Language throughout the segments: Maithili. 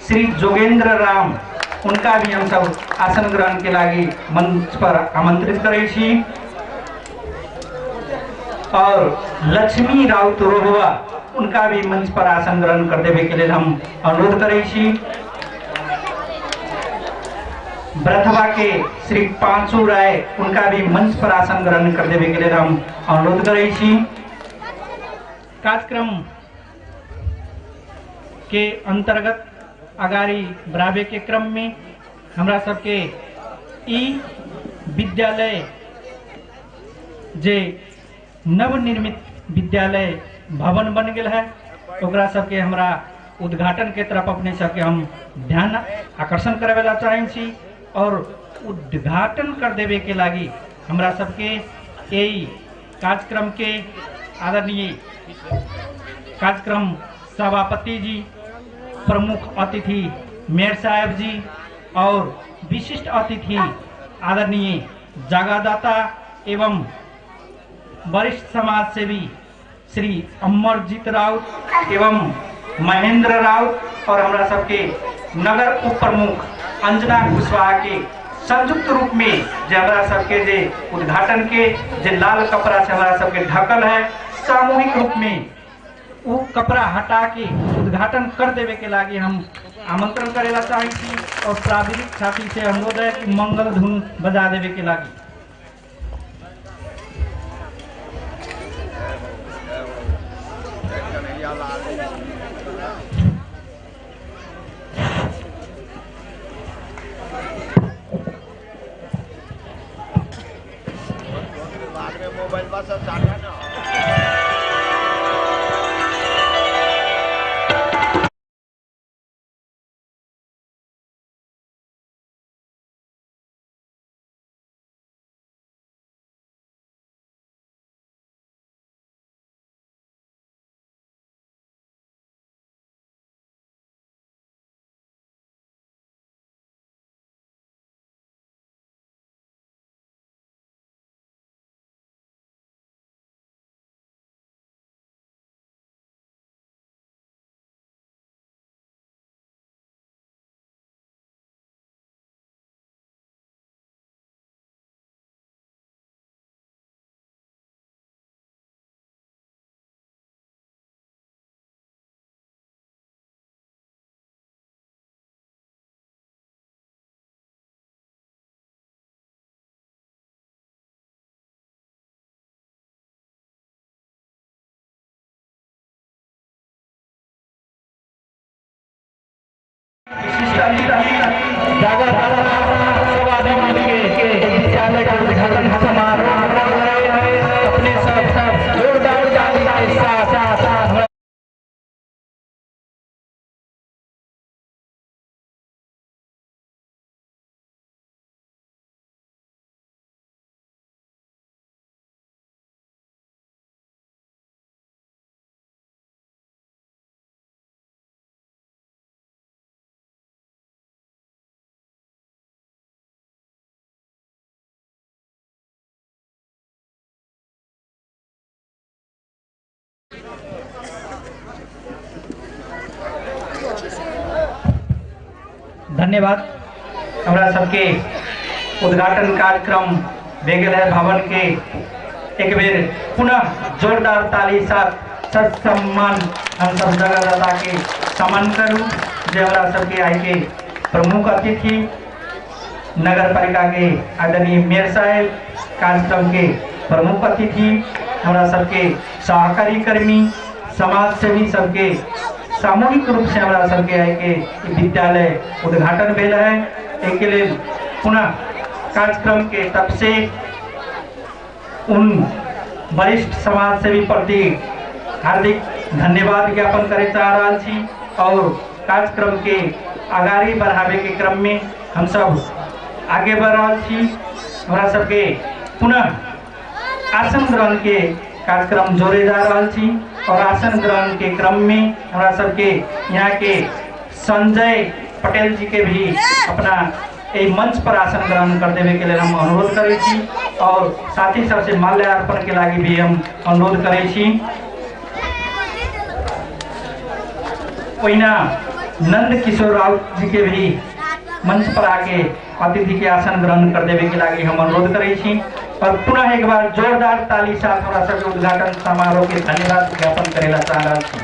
श्री जोगेंद्र राम उनका भी हम सब आसन ग्रहण के लागि मंच पर आमंत्रित करै छी। और लक्ष्मी राउत रोहवा उनका भी मंच पर आसन ग्रहण कर देवे के लिए हम अनुरोध करै छी। ब्रथवा के श्री पांचू राय उनका भी मंच पर आसन ग्रहण कर देवे के लिए हम अनुरोध करै छी। कार्यक्रम के अंतर्गत अगाड़ी बढ़ावे के क्रम में हमरा सबके ई विद्यालय जे नवनिर्मित विद्यालय भवन बन गेल है ओकरा सबके हमरा उद्घाटन के तरफ अपने सबके हम ध्यान आकर्षण करे ला चाहै छी। और उद्घाटन कर देवे के लागी हमरा सबके यही कार्यक्रम के आदरणीय कार्यक्रम सभापति जी, प्रमुख अतिथि मेयर साहब जी और विशिष्ट अतिथि आदरणीय जगादाता एवं वरिष्ठ समाज सेवी श्री अमरजीत राउत एवं महेंद्र राउत और हमरा सबके नगर उप प्रमुख अंजना कुशवाहा के संयुक्त रूप में जे हमरा सबके जे उद्घाटन के जे लाल कपड़ा से हमरा सबके ढकल है सामूहिक रूप में वो कपड़ा हटा के उद्घाटन कर देवे के लागी हम आमंत्रण करेला चाहै छी। और प्राविधिक साथी से अनुरोध है कि मंगल धुन बजा देवे के लागी। मोबाइल पर सब साटा ना। विद्यालय का उद्घाटन समारोह अपने सब जोरदार ताली के साथ धन्यवाद। हमरा सबके उद्घाटन कार्यक्रम भे गेल है भवन के एक बेर पुनः जोरदार ताली साथ सम्मान हम सब जगहदाता के सम्मान करू जे हमरा सबके आई के प्रमुख अतिथि नगर पालिका के आदरणीय मेयर साहेब, कार्यक्रम के प्रमुख अतिथि, हमरा सबके सहकारी कर्मी, समाज सेवी सबके सामूहिक रूप से हमरा सबके आई के विद्यालय उद्घाटन भेल है। एहिके लेल पुनः कार्यक्रम के तरफ से उन वरिष्ठ समाज सेवी प्रति हार्दिक धन्यवाद ज्ञापन करे चाह रहा छी और कार्यक्रम के अगाड़ी बढ़ावे के क्रम में हम सब आगे बढ़ रहा छी। हमरा सबके पुनः आसन ग्रहण के कार्यक्रम जोड़े जा रहा छी और आसन ग्रहण के क्रम में हमरा सबके यहाँ के संजय पटेल जी के भी अपना मंच पर आसन ग्रहण कर देवे के लिए हम अनुरोध करै छी और साथी सबसे माल्यार्पण के लागि भी हम अनुरोध करै छी। ओहिना नंद किशोर राउत जी के भी मंच पर आके अतिथि के आसन ग्रहण कर देवे के लागी हम अनुरोध करै छी। और पुनः एक बार जोरदार ताली साथ हमरा सबके उद्घाटन समारोह के धन्यवाद ज्ञापन करेला चाह रहल छी।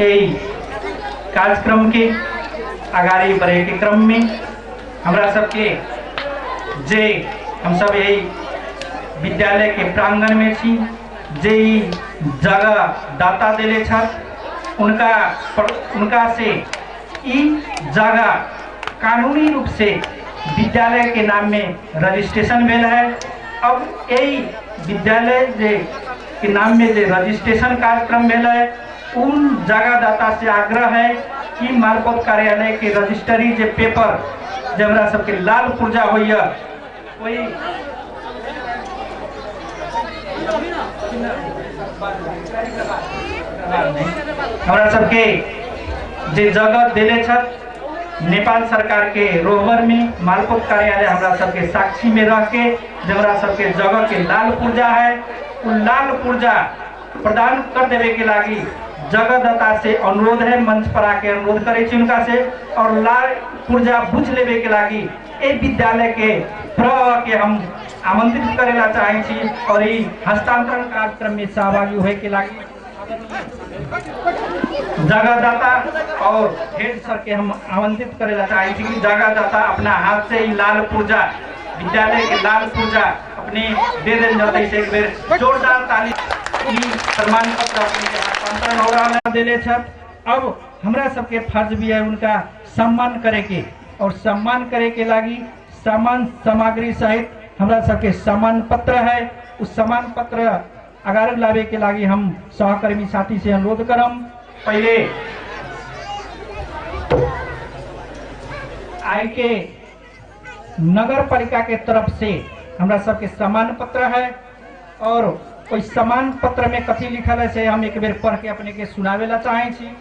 एहि कार्यक्रम के अगाड़ी बढ़े के क्रम में हमरा सबके जे हम सब यही विद्यालय के प्रांगण में छी, जे जगह दाता देले छथि उनका से ई जगह कानूनी रूप से विद्यालय के नाम में रजिस्ट्रेशन भेल है। अब यही विद्यालय जे के नाम में जे रजिस्ट्रेशन कार्यक्रम भेल है उन जगह दाता से आग्रह है कि मालपोत कार्यालय के रजिस्ट्री जे पेपर जे हमरा सबके लाल पुर्जा होइए वही हमरा सबके जे जगह देले छथि नेपाल सरकार के रोहबर में मालपोत कार्यालय हमरा सबके साक्षी में रह के जे हमरा सबके जगह के लाल पुर्जा है उ लाल पुर्जा प्रदान कर देवे के लागी जगहदाता से अनुरोध है। मंच पर आके अनुरोध करे छी उनका से और लाल पुर्जा बुझ लेवे के लागी ए विद्यालय के प्र के हम आमंत्रित करेला चाहे छी और ई हस्तांतरण कार्यक्रम में सहभागी होए के लागी जगहदाता और हेड सर के हम आमंत्रित करेला चाहे छी कि जगहदाता अपना हाथ से ई लाल पुर्जा विद्यालय के लाल पुर्जा अपने दे देल जतै से एक बेर जोरदार ताली प्रमाण पत्र अपने के हस्तांतरण हो रहा है देले छथि। अब हमरा सबके फर्ज भी है उनका सम्मान करे के और सम्मान करे के लागी सामान सामग्री सहित हमरा सबके सम्मान पत्र है उस सम्मान पत्र अगाडि लावे के लागी हम सहकर्मी साथी से अनुरोध करम। पहले आई के नगर पालिका के तरफ से हमरा सबके सम्मान पत्र है और ओहि सम्मान पत्र में कथी लिखल है से हम एक बेर पढ़ के अपने के सुनावे ला चाहे छी।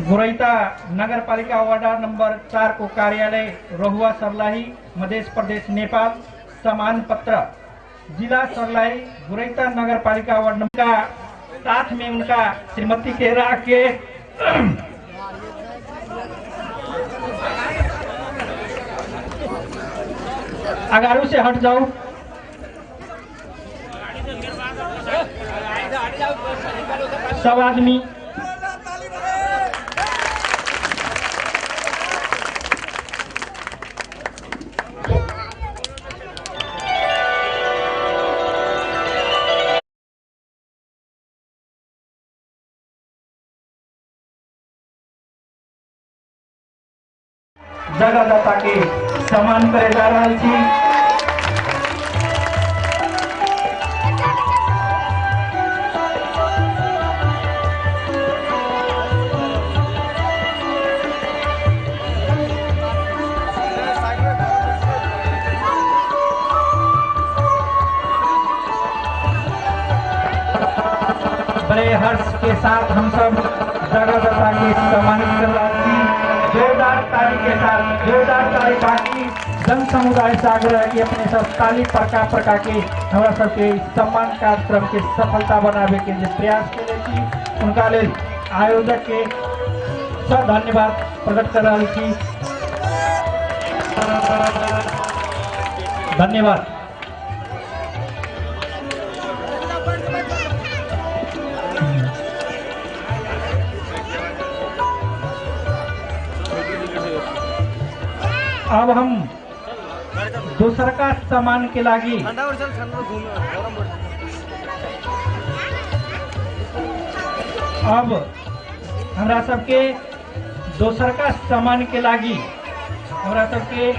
गोरैता नगर पालिका वार्ड नंबर 4 को कार्यालय रहुआ सर्लाही मध्य प्रदेश नेपाल। सम्मान पत्र जिला सर्लाही गोरैता नगर पालिका वार्ड नंबर का साथ में उनका श्रीमती के राख के अगारू से हट जाओ। सब आदमी जगहदाता के सम्मान करे जा रहल छी। बड़े हर्ष के साथ हम सब जगहदाता के सम्मानित कर रहल छी जोरदार ताली के साथ, जोरदार ताली। बाकी जन समुदाय से आग्रह कि अपने सब ताली प्रका प्रका के हमरा सबके सम्मान कार्यक्रम के सफलता बनावे के जे प्रयास के छी उनका लेल आयोजक के सब धन्यवाद प्रकट कर रहल छी। धन्यवाद। अब हम दोसर का सामान के लागी अब हमरा सबके दोसर का सामान के लागी हमरा सबके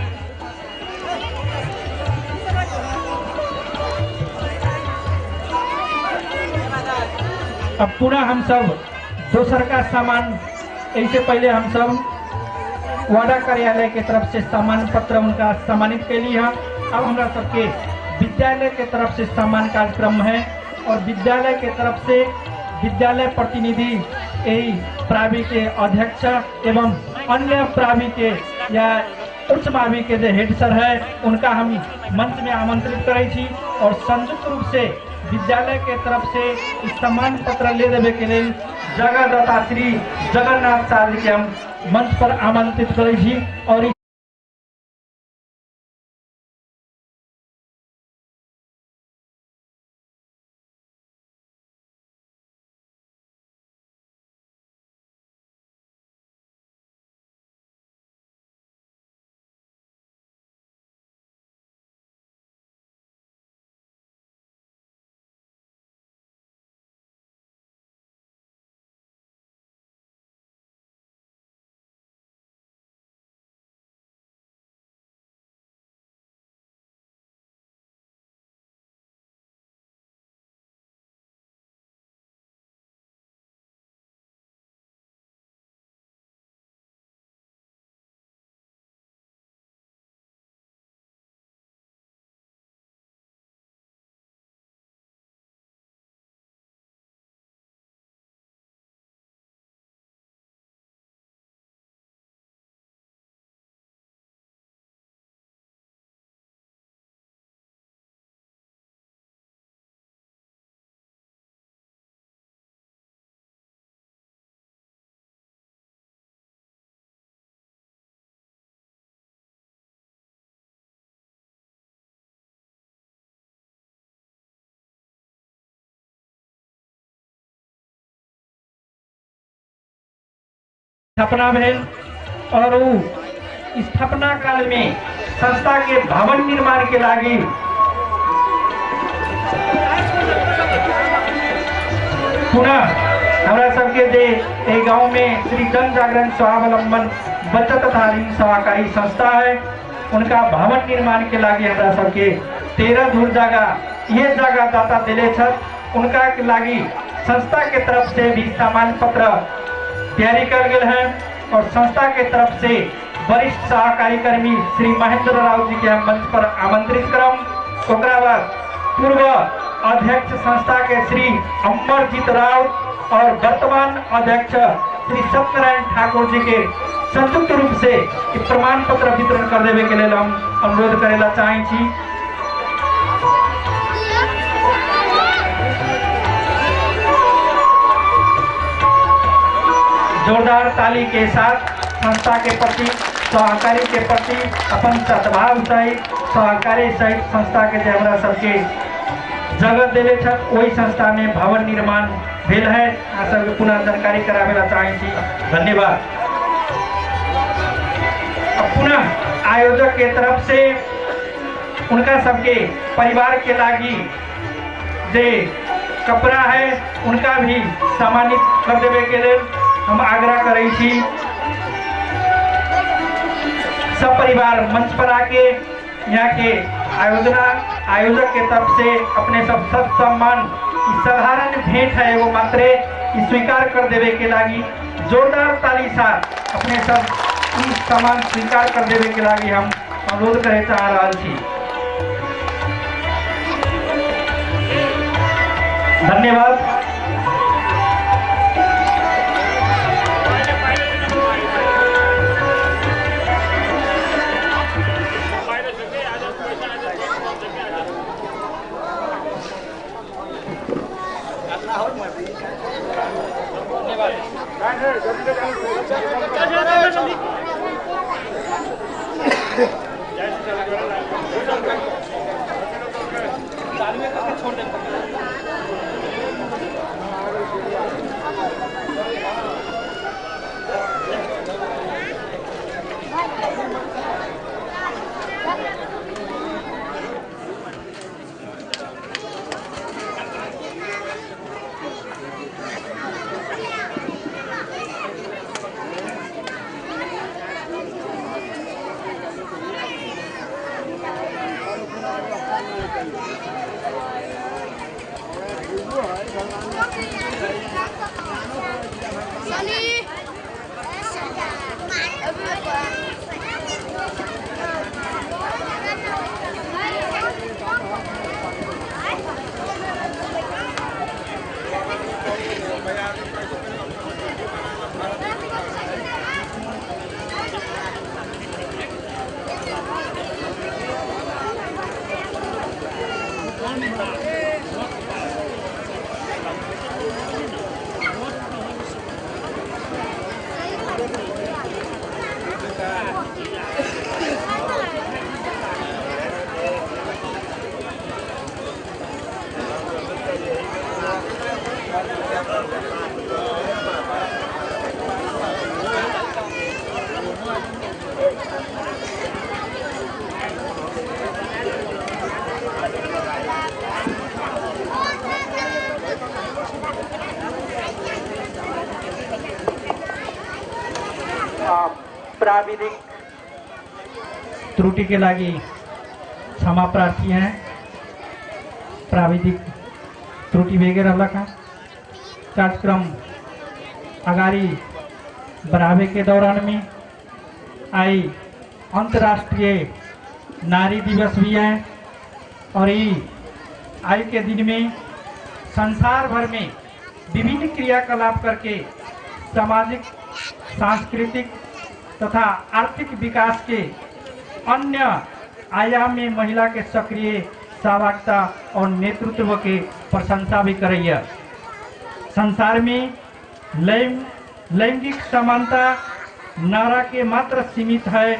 अब पूरा हम सब दोसर का सामान ऐसे पहले हम सब वाडा कार्यालय के तरफ से सम्मान पत्र उनका सम्मानित के लिए। अब हमरा सबके विद्यालय के तरफ से सम्मान कार्यक्रम है और विद्यालय के तरफ से विद्यालय प्रतिनिधि यही प्रावि के अध्यक्ष एवं अन्य प्रावि के या उच्च मावि के जे हेड सर है उनका हम मंच में आमंत्रित करै छी और संयुक्त रूप से विद्यालय के तरफ से सम्मान पत्र ले देवे के लेल जगहदाता श्री जगन्नाथ शाह जी के हम मंच पर आमंत्रित करै छी। और स्थापना भेल और स्थापना काल में संस्था के भवन निर्माण के लागी पुनः हमरा सबके जे एहि गांव में श्री जन जागरण स्वावलंबन बचत तथा ऋण सहकारी संस्था है उनका भवन निर्माण के लागी हमरा सबके 13 धुर जगह ये जगह दाता दिले छथि। उनका के लागी संस्था के तरफ से भी सामान पत्र तैयारी कर गए हैं और संस्था के तरफ से वरिष्ठ सहकारी कर्मी श्री महेंद्र राव जी के हम मंच पर आमंत्रित करम। ओकरा बाद पूर्व अध्यक्ष संस्था के श्री अमरजीत राव और वर्तमान अध्यक्ष श्री सत्यनारायण ठाकुर जी के संयुक्त रूप से प्रमाण पत्र वितरण कर देवे के लिए हम अनुरोध करेला चाहै छी। जोरदार ताली के साथ संस्था के प्रति सहकारी के प्रति अपन सद्भाव सहित सहकारी सहित संस्था के जे हमरा सबके जगह देले छथि ओहि संस्था में भवन निर्माण भेल है। अहाँ सबके पुनः जानकारी कराबे चाहै छी। धन्यवाद। अब पुनः आयोजक के तरफ से उनका सबके परिवार के लागी जे कपड़ा है उनका भी सम्मानित कर देवे के लेल हम आग्रह करै छी। सब परिवार मंच पर आके यहाँ के आयोजक के तरफ से अपने सब सब सम्मान साधारण भेंट है एगो मात्रे स्वीकार कर देवे के लागी जोरदार ताली साथ अपने सब सम्मान स्वीकार कर देवे के लागी हम अनुरोध करे चाह रहा छी। धन्यवाद। प्राविधिक त्रुटि के लागि क्षमा प्रार्थी हैं। प्राविधिक त्रुटि भए रहलक है। कार्यक्रम अगाड़ी बढ़ावे के दौरान में आई अंतर्राष्ट्रीय नारी दिवस भी है और ये आई के दिन में संसार भर में विभिन्न क्रियाकलाप करके सामाजिक, सांस्कृतिक तथा आर्थिक विकास के अन्य आयाम में महिला के सक्रिय सहभागिता और नेतृत्व के प्रशंसा भी करैया। संसार में लैंगिक समानता नारा के मात्र सीमित है।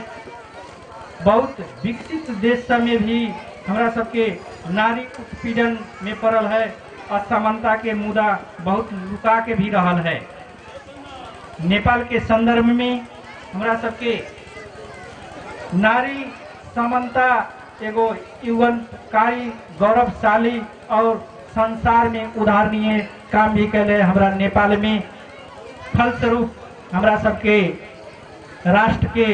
बहुत विकसित देश सब में भी हमरा सबके नारी उत्पीड़न में पड़ल है, असमानता के मुद्दा बहुत लुका के भी रहल है। नेपाल के संदर्भ में हमरा सबके नारी समानता एगो युगंतकारी, गौरवशाली और संसार में उदाहरणीय काम भी कैले हमरा नेपाल में। फलस्वरूप हमरा सबके राष्ट्र के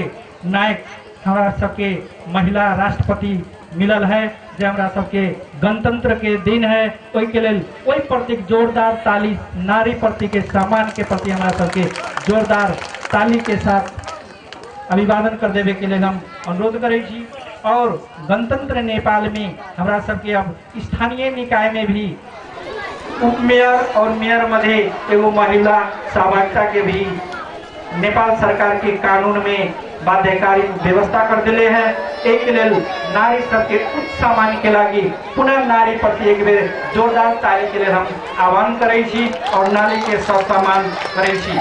नायक हमरा सबके महिला राष्ट्रपति मिलल है, जे हमरा सबके गणतंत्र के दिन है। ओहि के लेल ओहि प्रति जोरदार ताली, नारी प्रति के सम्मान के प्रति हमरा सबके जोरदार ताली के साथ अभिवादन कर देवे के लेल हम अनुरोध करै छी। और गणतंत्र नेपाल में हमरा सबके अब स्थानीय निकाय में भी उप मेयर और मेयर मध्य एगो महिला सहभागिता के भी नेपाल सरकार के कानून में बाध्यकारी व्यवस्था कर दिले है। एक लेल नारी सबके उच्च सम्मान के लागी पुनः नारी प्रति एक बेर जोरदार ताली के लेल हम आह्वान करै छी और नारी के सम्मान करै छी।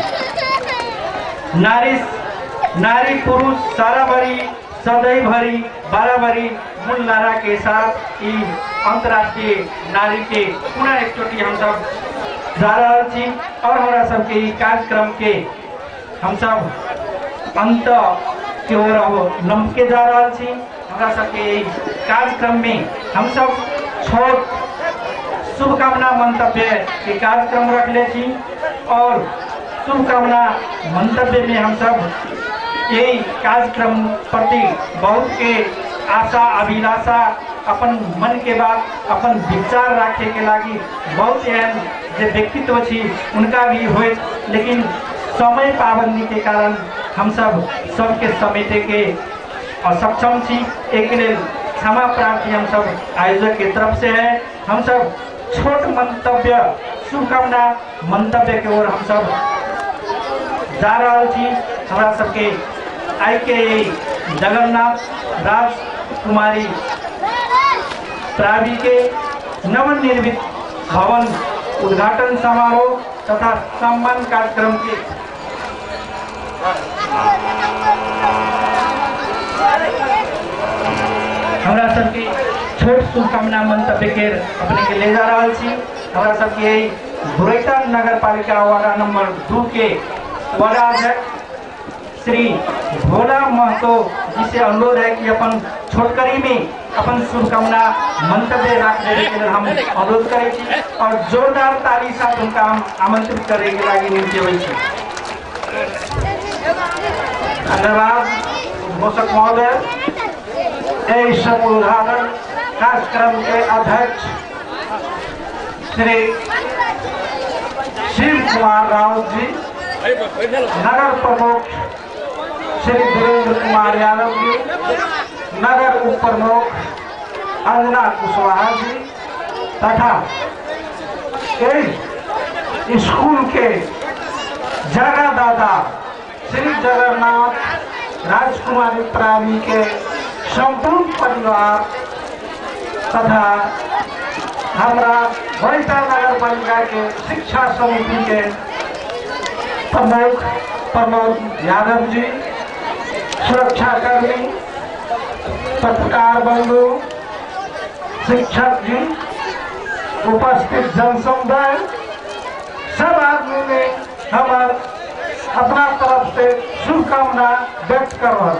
नारी नारी पुरुष सारा भरी सदैव भरी बराबरी मूल नारा के साथ ई अंतर्राष्ट्रीय नारी के पुनः एकचोटि हम सब जा रहल छी और हमरा सबके ई कार्यक्रम के हम सब अंत के ओर अब लमके जा रहल छी। हमरा सबके ई कार्यक्रम में हम सब छोट शुभकामना मंतव्य के कार्यक्रम रखले छी और शुभकामना मंतव्य में हम सब यही कार्यक्रम प्रति बहुत के आशा अभिलाषा अपन मन के बात अपन विचार राखे के लागी बहुत एहन जे व्यक्तित्व छी उनका भी होए, लेकिन समय पाबंदी के कारण हम सब सबके समेटे के असक्षम छी। एक लेल क्षमा प्रार्थी हम सब आयोजक के तरफ से है। हम सब छोट मंतव्य शुभकामना मंतव्य के ओर हम सब जा रहल छी। हमरा सबके आई के जगन्नाथ राजकुमारी प्रावि के नवनिर्मित भवन उद्घाटन समारोह तथा सम्मान कार्यक्रम के हमरा सबके छोट शुभकामना मंतव्य के अपने के ले जा रहल छी। हमरा सबके गुरैता नगर पालिका वार्ड नंबर 2 के वार्डाध्यक्ष श्री भोला महतो जी से अनुरोध है कि अपन छोटकरी में अपन शुभकामना मंतव्य राख देने के लिए हम अनुरोध करै छी और जोरदार ताली साथ उनका हम आमंत्रित करे के लागि निम्ति होइ छी। धन्यवाद घोषक महोदय। एहि सब उद्घाटन कार्यक्रम के अध्यक्ष श्री शिव कुमार राउत जी, नगर प्रमुख श्री वीरेंद्र कुमार यादव जी, नगर उप प्रमुख अंजना कुशवाहा जी तथा इस स्कूल के जगहदाता श्री जगन्नाथ राजकुमारी प्रावी के संपूर्ण परिवार तथा हमारा बरिता नगर पालिका के शिक्षा समिति के प्रमुख प्रमोद यादव जी, सुरक्षाकर्मी, पत्रकार बंधु, शिक्षक जी, उपस्थित जनसमुदाय, सब आदमी ने हमार अपना तरफ से शुभकामना व्यक्त कर रहा।